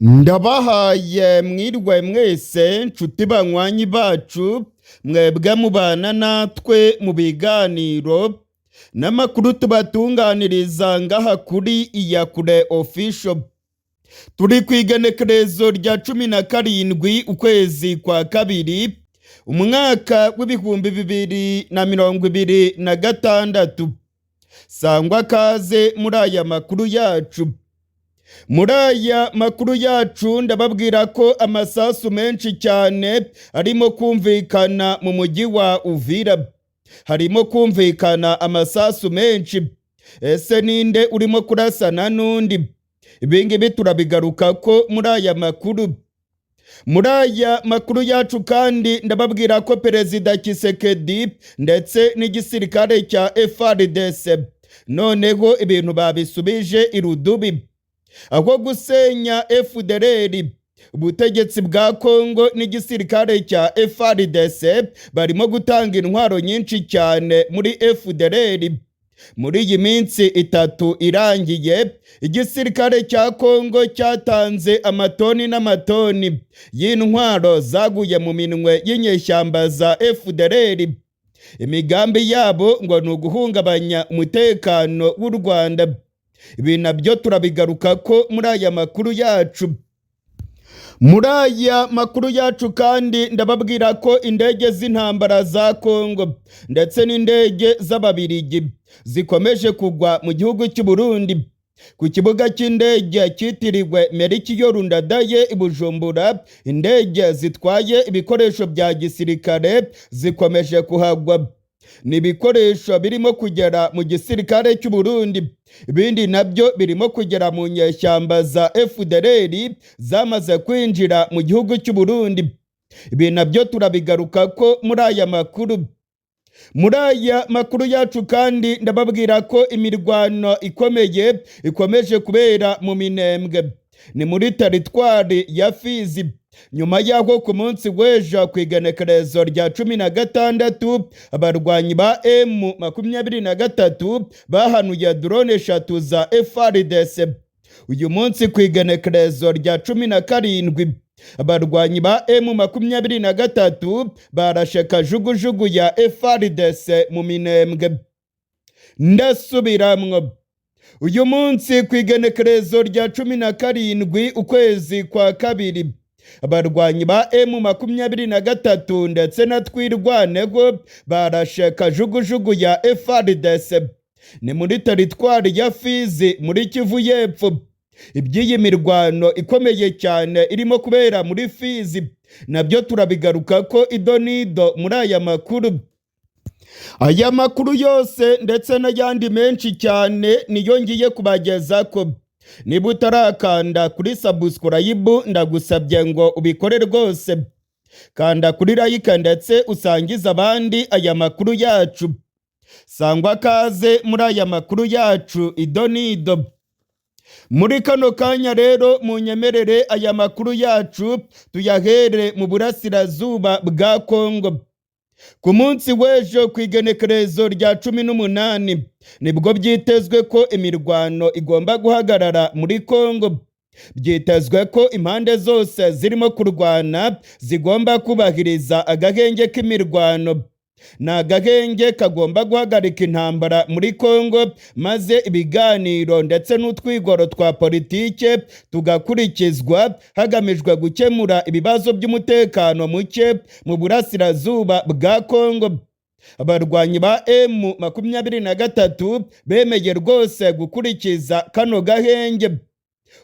Ndabahaye mwirwe mwese, nshuti banywanyi bacu, mwebwe mubana natwe mu biganiro n'amakuru tubatunganiriza ngaha kuri Iyakure Official. Turi ku igenekerezo rya 17 ukwezi kwa kabiri, umwaka w'2026. Sangwa kaze muri aya makuru yacu. Muri aya makuru yacu ndababwira ko amasasu menshi cyane arimo kumvikana mu mujyi wa Uvira. Harimo kumvikana amasasu menshi. Ese ninde urimo kurasana n'undi? Ibingibi turabigaruka ko muri aya makuru. Muri aya makuru yacu kandi ndababwira ko Perezida Tshisekedi ndetse n'igisirikare cya FARDC noneho ibintu babisubije irudubi. Aho gusenya FDLR, ubutegetsi bwa Kongo n'igisirikare cya FARDC barimo gutanga intwaro nyinshi cyane muri FDLR. Muri iyi minsi 3 irangiye, igisirikare cya Kongo cyatanze amatoni n'amatoni y'intwaro zaguye mu minwe y'inyeshyamba za FDLR. Imigambi yabo ngo ni uguhungabanya umutekano w'u Rwanda. Ibi nabyo turabigaruka ko muri aya makuru yacu. Muri aya makuru yacu kandi ndababwira ko indege z'intambara za Kongo ndetse n'indege z'Ababirigi zikomeje kugwa mu gihugu cy'u Burundi. Ku kibuga cy'indege cyitiriwe Melchior Ndadaye i Bujumbura, indege zitwaye ibikoresho bya gisirikare zikomeje kuhagwa. Ni ibikoresho birimo kugera mu gisirikare cy'u Burundi, ibindi nabyo birimo kugera mu nyeshyamba za FDLR zamaze kwinjira mu gihugu cy'u Burundi. Ibi nabyo turabigaruka ko muri aya makuru. Muri aya makuru yacu kandi ndababwira ko imirwano ikomeye ikomeje kubera mu Minembwe, ni muri teritwari ya Fizi, nyuma y'aho ku munsi w'ejo ku igenekerezo rya 16 abarwanyi ba M23 bahanuye drone 3 za FARDC. Uyu munsi ku igenekerezo rya 17 abarwanyi ba M23 barashe kajugujugu ya FARDC mu Minembwe. Ndasubiramwo, uyu munsi ku igenekerezo rya 17 ukwezi kwa kabiri abarwanyi ba M23 ndetse na Twirwaneho barashe kajugujugu ya FARDC, ni muri teritwari ya Fizi muri Kivu y'Epfo. Iby'iyi mirwano ikomeye cyane irimo kubera muri Fizi nabyo turabigaruka ko idonido muri aya makuru. Aya makuru yose ndetse n'ayandi menshi cyane niyo ngiye kubageza ko. Niba utarakanda kuri subscribe, ndagusabye ngo ubikore rwose. Kanda kuri like ndetse usangize abandi aya makuru yacu. Sangwa kaze muri aya makuru yacu idonido. Muri kano kanya rero munyemerere aya makuru yacu tuyahere mu burasirazuba bwa Kongo. Ku munsi w'ejo ku igenekerezo rya 18 nibwo byitezwe ko imirwano igomba guhagarara muri Kongo. Byitezwe ko impande zose zirimo kurwana zigomba kubahiriza agahenge k'imirwano. Ni agahenge kagomba guhagarika intambara muri Kongo, maze ibiganiro ndetse n'utwigoro twa politike tugakurikizwa hagamijwe gukemura ibibazo by'umutekano muke mu burasirazuba bwa Kongo. Abarwanyi ba M23 bemeye rwose gukurikiza kano gahenge.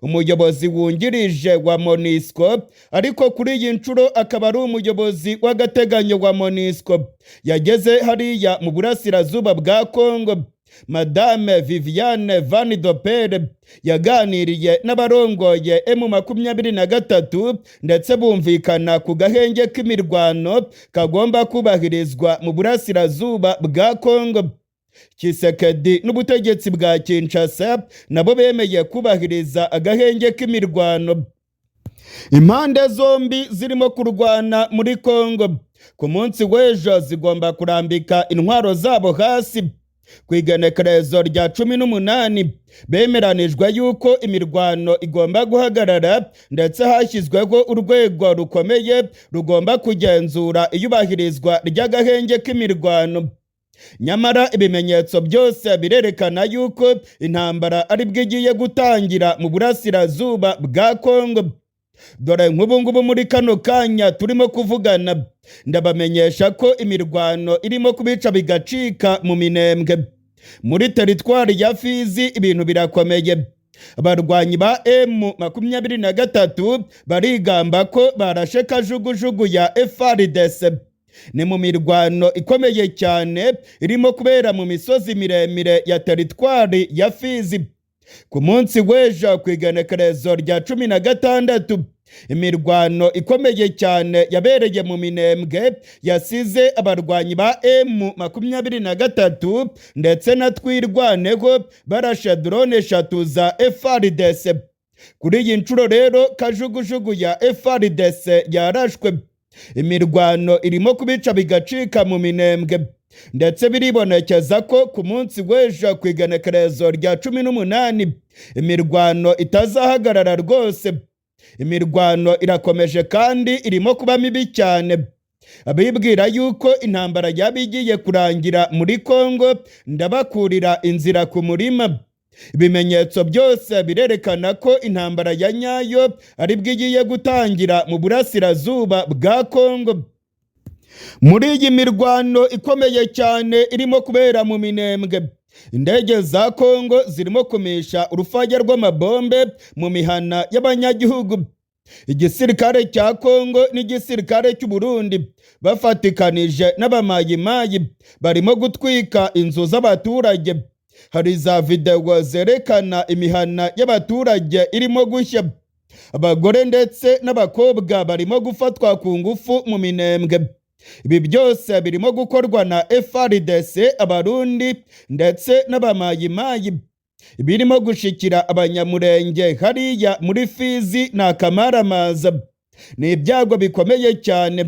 Umuyobozi wungirije wa MONUSCO, ariko kuri iyi nshuro akaba ari umuyobozi w'agateganyo wa MONUSCO, yageze hariya mu burasirazuba bwa Kongo. Madame Viviane Van Dopere yaganiriye n'abarongoye M23 ndetse bumvikana ku gahenge k'imirwano kagomba kubahirizwa mu burasirazuba bwa Kongo. Tshisekedi n'ubutegetsi bwa Kinshasa nabo bemeye kubahiriza agahenge k'imirwano. Impande zombi zirimo kurwana muri Kongo ku munsi w'ejo zigomba kurambika intwaro zabo hasi. Ku igenekerezo rya 18 bemeranijwe yuko imirwano igomba guhagarara, ndetse hashyizweho urwego rukomeye rugomba kugenzura iyubahirizwa ry'agahenge k'imirwano. Nyamara ibimenyetso byose birerekana yuko intambara aribwo igiye gutangira mu burasirazuba bwa Kongo. Dore nk'ubu ngubu muri kano kanya turimo kuvugana, ndabamenyesha ko imirwano irimo kubica bigacika mu Minembwe, muri teritwari ya Fizi. Ibintu birakomeye. Abarwanyi ba M23 barigamba ko barashe kajugujugu ya FARDC. Ni mu mirwano ikomeye cyane irimo kubera mu misozi miremire ya teritwari ya Fizi. Ku munsi w'ejo, ku igenekerezo rya 16, imirwano ikomeye cyane yabereye mu Minembwe yasize abarwanyi ba M23 ndetse na Twirwaneho barashe drone eshatu za FARDC. Kuri iyi nshuro rero kajugujugu ya FARDC yarashwe. Imirwano irimo kubica bigacika mu Minembwe, ndetse biribonekeza ko ku munsi w'ejo, ku igenekerezo rya 18, imirwano itazahagarara rwose. Imirwano irakomeje kandi irimo kuba mibi cyane. Abibwira yuko intambara yaba igiye kurangira muri Kongo, ndabakurira inzira ku murima. Ibimenyetso byose birerekana ko intambara ya nyayo aribwo igiye gutangira mu burasirazuba bwa Kongo. Muri iyi mirwano ikomeye cyane irimo kubera mu Minembwe, indege za Kongo zirimo kumisha urufaya rw'amabombe mu mihana y'abanyagihugu. Igisirikare cya Kongo n'igisirikare cy'u Burundi bafatikanije n'abamayimayi barimo gutwika inzu z'abaturage. Hari za videwo zerekana imihana y'abaturage irimo gushya. Abagore ndetse n'abakobwa barimo gufatwa ku ngufu mu Minembwe. Ibi byose birimo gukorwa na FARDC, Abarundi ndetse n'abamayimayi. Birimo gushikira Abanyamurenge hariya muri Fizi ni akamaramaza, ni ibyago bikomeye cyane.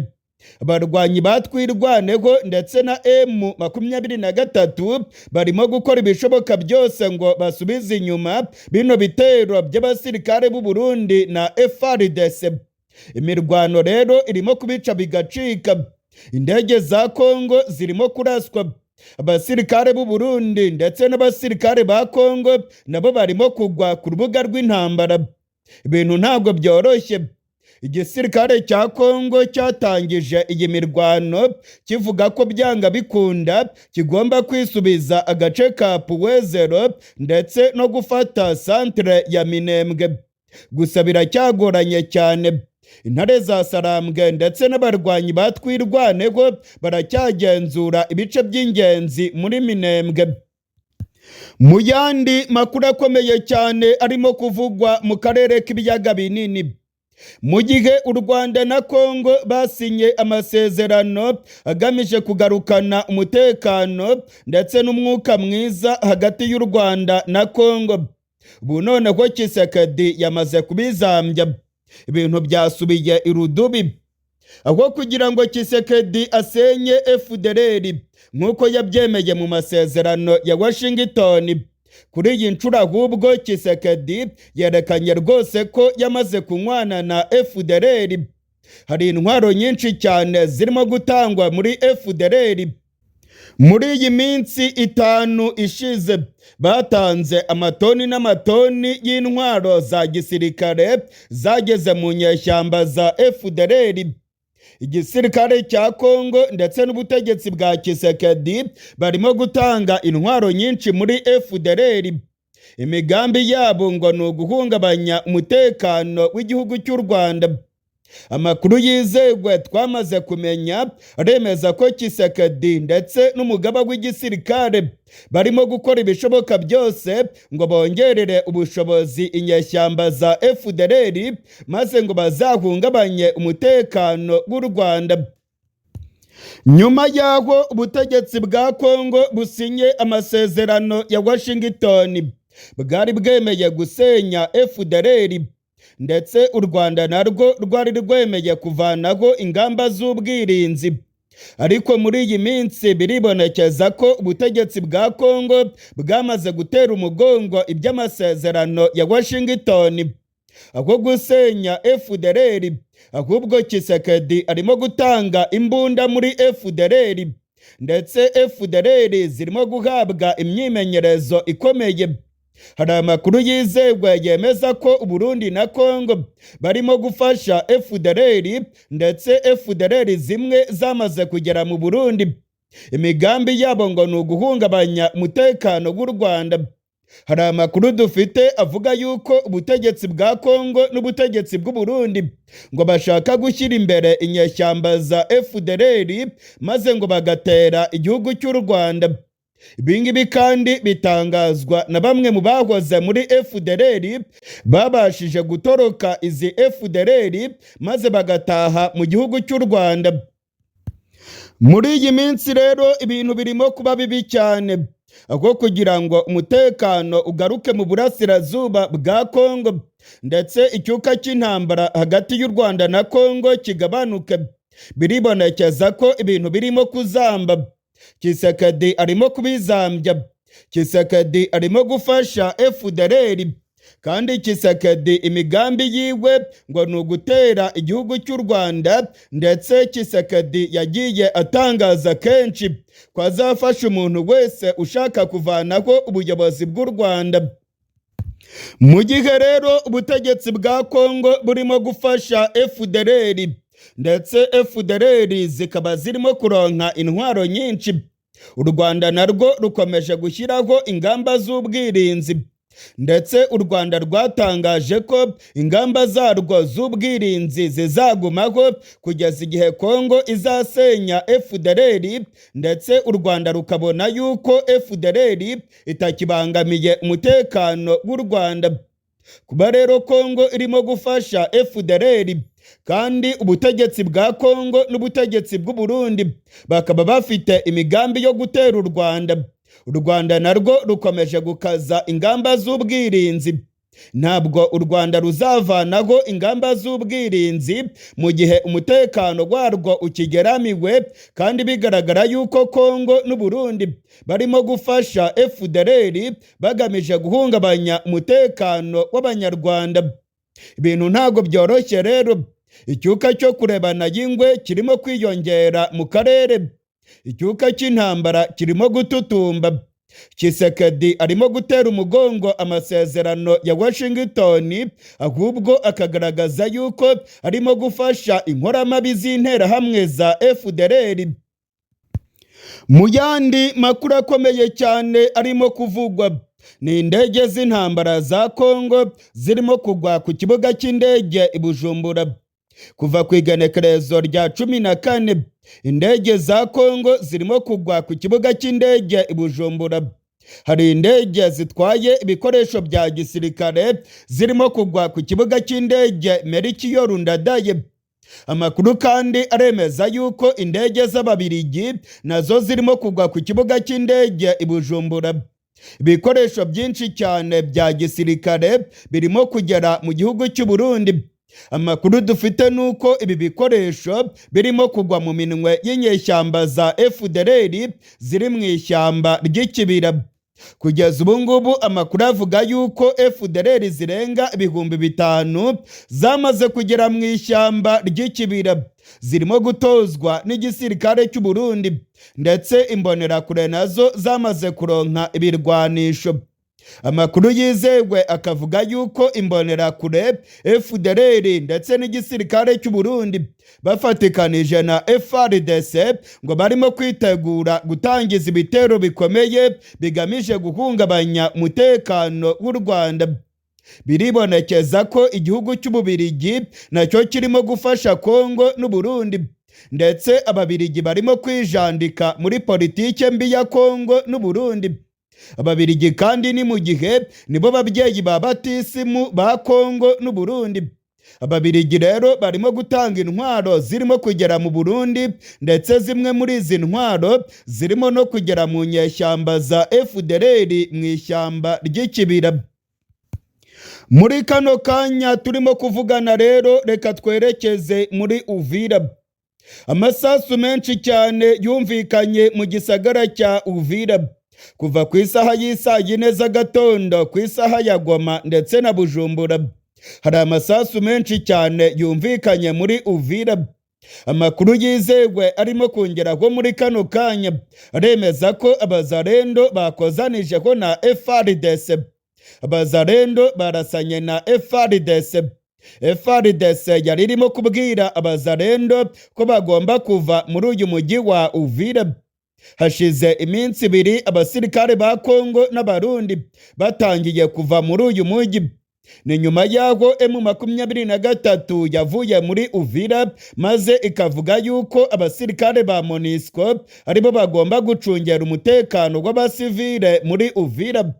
Abarwanyi ba Twirwaneho ndetse na M23 barimo gukora ibishoboka byose ngo basubize inyuma bino bitero by'abasirikare b'u Burundi na FARDC. Imirwano rero irimo kubica bigacika. Indege za Kongo zirimo kuraswa, abasirikare b'u Burundi ndetse n'abasirikare ba Kongo nabo barimo kugwa ku rubuga rw'intambara. Ibintu ntabwo byoroshye. Igisirikare cya Kongo cyatangije iyi mirwano kivuga ko byanga bikunda kigomba kwisubiza agace ka Puwezero ndetse no gufata santere ya Minembwe. Gusa biracyagoranye cyane. Intare za Sarambwe ndetse n'abarwanyi ba Twirwaneho baracyagenzura ibice by'ingenzi muri Minembwe. Mu yandi makuru akomeye cyane arimo kuvugwa mu karere k'Ibiyaga Binini, mu gihe u Rwanda na Kongo basinye amasezerano agamije kugarukana umutekano ndetse n'umwuka mwiza hagati y'u Rwanda na Kongo, ubu noneho Tshisekedi yamaze kubizambya, ibintu byasubiye irudubi. Aho kugira ngo Tshisekedi asenye FDLR nk'uko yabyemeye mu masezerano ya Washington, kuri iyi nshuro ahubwo Tshisekedi yerekanye rwose ko yamaze kunywana na FDLR. Hari intwaro nyinshi cyane zirimo gutangwa muri FDLR. Muri iyi minsi 5 ishize batanze amatoni n'amatoni y'intwaro za gisirikare zageze mu nyeshyamba za FDLR. Igisirikare cya Kongo ndetse n'ubutegetsi bwa Tshisekedi barimo gutanga intwaro nyinshi muri FDLR. Imigambi yabo ngo ni uguhungabanya umutekano w'igihugu cy'u Rwanda. Amakuru yizewe twamaze kumenya aremeza ko Tshisekedi ndetse n'umugaba w'igisirikare barimo gukora ibishoboka byose ngo bongerere ubushobozi inyeshyamba za FDLR, maze ngo bazahungabanye umutekano w'u Rwanda. Nyuma y'aho ubutegetsi bwa Kongo businye amasezerano ya Washington, bwari bwemeye gusenya FDLR, ndetse u Rwanda narwo rwari rwemeye kuvanaho ingamba z'ubwirinzi. Ariko muri iyi minsi biribonekeza ko ubutegetsi bwa Kongo bwamaze gutera umugongo iby'amasezerano ya Washington aho gusenya FDLR. Ahubwo Tshisekedi arimo gutanga imbunda muri FDLR, ndetse FDLR zirimo guhabwa imyimenyerezo ikomeye. Hari amakuru yizewe yemeza ko Burundi na Kongo barimo gufasha FDLR, ndetse FDLR zimwe zamaze kugera mu Burundi. Imigambi yabo ngo ni uguhungabanya umutekano w'u Rwanda. Hari amakuru dufite avuga yuko ubutegetsi bwa Kongo n'ubutegetsi bw'u Burundi ngo bashaka gushyira imbere inyeshyamba za FDLR, maze ngo bagatera igihugu cy'u Rwanda. Ibingibi kandi bitangazwa na bamwe mu bahoze muri FDLR babashije gutoroka izi FDLR, maze bagataha mu gihugu cy'u Rwanda. Muri iyi minsi rero ibintu birimo kuba bibi cyane, aho kugira ngo umutekano ugaruke mu burasirazuba bwa Kongo ndetse icyuka cy'intambara hagati y'u Rwanda na Kongo kigabanuke, biribonekeza ko ibintu birimo kuzamba. Tshisekedi arimo kubizambya. Tshisekedi arimo gufasha FDLR, kandi Tshisekedi imigambi yiwe ngo ni ugutera igihugu cy'u Rwanda. Ndetse Tshisekedi yagiye atangaza kenshi ko azafasha umuntu wese ushaka kuvanaho ubuyobozi bw'u Rwanda. Mu gihe rero ubutegetsi bwa Kongo burimo gufasha FDLR, ndetse FDLR zikaba zirimo kuronka intwaro nyinshi, u Rwanda narwo rukomeje gushyiraho ingamba z'ubwirinzi. Ndetse u Rwanda rwatangaje ko ingamba zarwo z'ubwirinzi zizagumaho kugeza igihe Kongo izasenya FDLR, ndetse u Rwanda rukabona yuko FDLR itakibangamiye umutekano w'u Rwanda. Kuba rero Kongo irimo gufasha FDLR, kandi ubutegetsi bwa Kongo n'ubutegetsi bw'u Burundi bakaba bafite imigambi yo gutera u Rwanda, u Rwanda narwo rukomeje gukaza ingamba z'ubwirinzi. Ntabwo u Rwanda ruzavanaho ingamba z'ubwirinzi mu gihe umutekano warwo ukigeramiwe, kandi bigaragara yuko Kongo n'u Burundi barimo gufasha FDLR bagamije guhungabanya umutekano w'Abanyarwanda. Ibintu ntabwo byoroshye rero. Icyuka cyo kurebana y'ingwe kirimo kwiyongera mu karere, icyuka cy'intambara kirimo gututumba. Tshisekedi arimo gutera umugongo amasezerano ya Washington, ahubwo akagaragaza yuko arimo gufasha inkoramabi z'interahamwe za FDLR. Mu yandi makuru akomeye cyane arimo kuvugwa ni indege z'intambara za Kongo zirimo kugwa ku kibuga cy'indege i Bujumbura. Kuva ku igenekerezo rya 14, indege za Kongo zirimo kugwa ku kibuga cy'indege i Bujumbura. Hari indege zitwaye ibikoresho bya gisirikare zirimo kugwa ku kibuga cy'indege Melchior Ndadaye. Amakuru kandi aremeza yuko indege z'Ababirigi nazo zirimo kugwa ku kibuga cy'indege i Bujumbura. Ibikoresho byinshi cyane bya gisirikare birimo kugera mu gihugu cy'u Burundi. Amakuru dufite ni uko ibi bikoresho birimo kugwa mu minwe y'inyeshyamba za FDLR ziri mu ishyamba ry'Ikibira. Kugeza ubu ngubu amakuru avuga yuko FDLR zirenga 5000 zamaze kugera mu ishyamba ry'Ikibira, zirimo gutozwa n'igisirikare cy'u Burundi, ndetse Imbonerakure nazo zamaze kuronka ibirwanisho. Amakuru yizewe akavuga yuko Imbonerakure, FDLR ndetse n'igisirikare cy'u Burundi bafatikanije na FARDC ngo barimo kwitegura gutangiza ibitero bikomeye bigamije guhungabanya umutekano w'u Rwanda. Biribonekeza ko igihugu cy'Ububirigi nacyo kirimo gufasha Kongo n'u Burundi, ndetse Ababirigi barimo kwijandika muri politike mbi ya Kongo n'u Burundi. Ababirigi kandi ni mu gihe nibo babyeyi ba batisimu ba Kongo n'u Burundi. Ababirigi rero barimo gutanga intwaro zirimo kugera mu Burundi, ndetse zimwe muri izi ntwaro zirimo no kugera mu nyeshyamba za FDLR mu ishyamba ry'Ikibira. Muri kano kanya turimo kuvugana rero, reka twerekeze muri Uvira. Amasasu menshi cyane yumvikanye mu gisagara cya Uvira kuva ku isaha y'isaa 4 z'agatondo ku isaha ya Goma ndetse na Bujumbura. Hari amasasu menshi cyane yumvikanye muri Uvira. Amakuru yizewe arimo kongeraho muri kano kanya aremeza ko abazarendo bakozanijeho na FARDC. Abazarendo barasanye na FARDC. FARDC yari irimo kubwira abazarendo ko bagomba kuva muri uyu mujyi wa Uvira. Hashize iminsi 2 abasirikare ba Kongo n'Abarundi batangiye kuva muri uyu mujyi. Ni nyuma y'aho M23 yavuye muri Uvira, maze ikavuga yuko abasirikare ba MONUSCO aribo bagomba gucungera umutekano w'abasivile muri Uvira.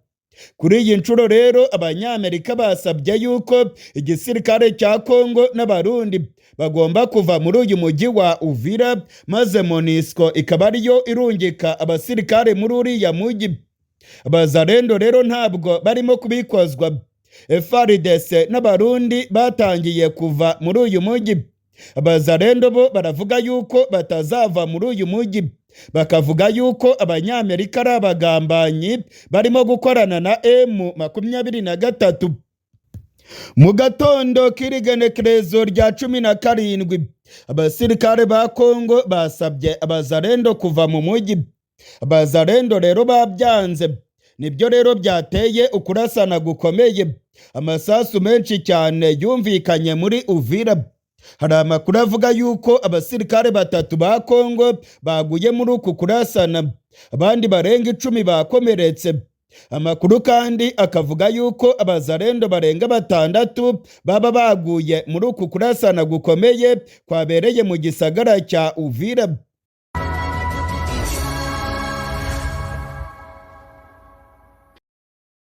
Kuri iyi nshuro rero, Abanyamerika basabye yuko igisirikare cya Kongo n'Abarundi bagomba kuva muri uyu mujyi wa Uvira, maze MONUSCO ikaba ariyo irungika abasirikare muri uriya mujyi. Abazarendo rero ntabwo barimo kubikozwa. FARDC n'Abarundi batangiye kuva muri uyu mujyi. Abazarendo bo baravuga yuko batazava muri uyu mujyi, bakavuga yuko Abanyamerika ari abagambanyi barimo gukorana na M23. Mu gatondo k'irigenekerezo rya 17, abasirikare ba Kongo basabye abazarendo kuva mu mujyi. Abazarendo rero babyanze. Nibyo rero byateye ukurasana gukomeye. Amasasu menshi cyane yumvikanye muri Uvira. Hari amakuru avuga yuko abasirikare 3 ba Kongo baguye muri uku kurasana, abandi barenga 10 bakomeretse. Amakuru kandi akavuga yuko abazarendo barenga 6 baba baguye muri uku kurasana gukomeye kwabereye mu gisagara cya Uvira.